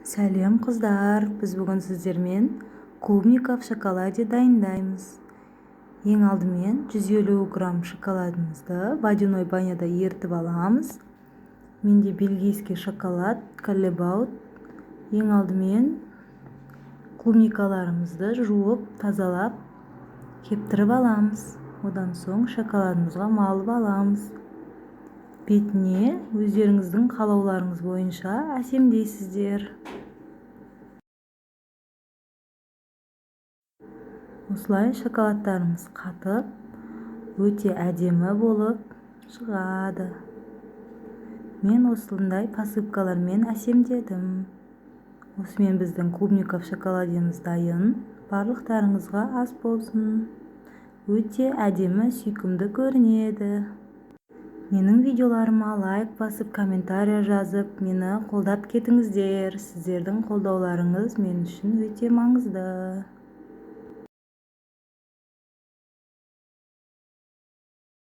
Сәлем, қыздар! Біз бүгін сіздермен клубника в шоколаде дайындаймыз. Ең алдымен 150 грамм шоколадымызды водяной баняда ерітіп аламыз. Менде бельгийский шоколад Каллебаут. Ең алдымен клубникаларымызды жуып, тазалап, кептіріп аламыз. Одан соң шоколадымызға малып аламыз. Бетіне өздеріңіздің қалауларыңыз бойынша әсемдейсіздер. Осылай шоколадтарымыз қатып, өте әдемі болып шығады. Мен осындай посыпкалармен әсемдедім. Осымен біздің клубника в шоколадеміз дайын. Барлықтарыңызға ас болсын. Өте әдемі, сүйкімді көрінеді. Менің видеоларыма лайк басып, комментарий жазып, мені қолдап кетіңіздер. Сіздердің қолдауларыңыз мен үшін өте маңызды.